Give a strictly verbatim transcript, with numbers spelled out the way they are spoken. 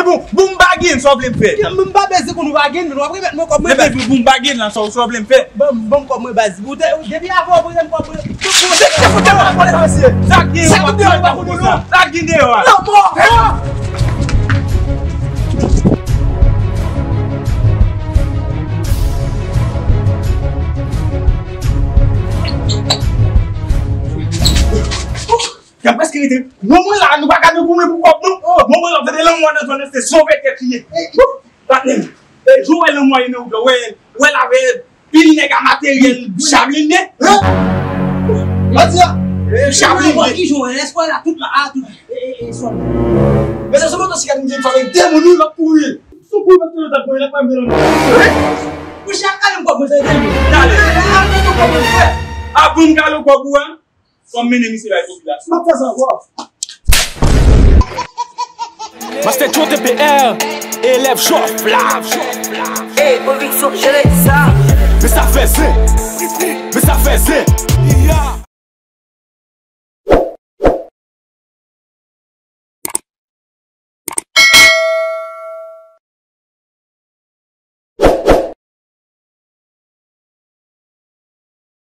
Bon, bon, m pa gen, sa w vle m fè? M pa bezwen konn ou pa gen, men w ap remèt mwen kòb mwen. Epi bon, m pa gen lan, sa w, sa w vle m fè? Ban m, ban m kòb mwen baz. Ou te, depi avan w prete m kòb mwen. Se ki fout de w ap pale, mesye? Sa k gen yo ap pale konsa? Sa k gen deyò a? Lanmò! Kè m prèske rete. Bon, mwen la, nou pa ka goumen pou kòb, non. Bon, mwen la, tande lanmò nan zòn nan, se sove tèt li ye. Patnè m, e, jan w wè lanmò ye nan wout la, wè, wè la, wè, pil nèg a materyèl, chablennen. Hein? Mati a. Chablennen. Ki jan w wè, lèspwa la, tout la, a, tout, e, e, e, sòm. Men se sou motosikèt m gen fè avèk de moun, wi, l ap kouri. Sou kou, mèt Toyota, kouri, l ap pran velo. Mouche, ap kale m kòb mwen, sa, de moun. Kale. Ap kale m kòb mwen, frè. Ap kale m kòb ou a. Fò m mennen misye bay popilasyon. M ap fè sa ankò. Master Joe T P R, elèv Jòf la. Ey, konviksyon, jere sa. Men sa fè zen. Men sa fè zen.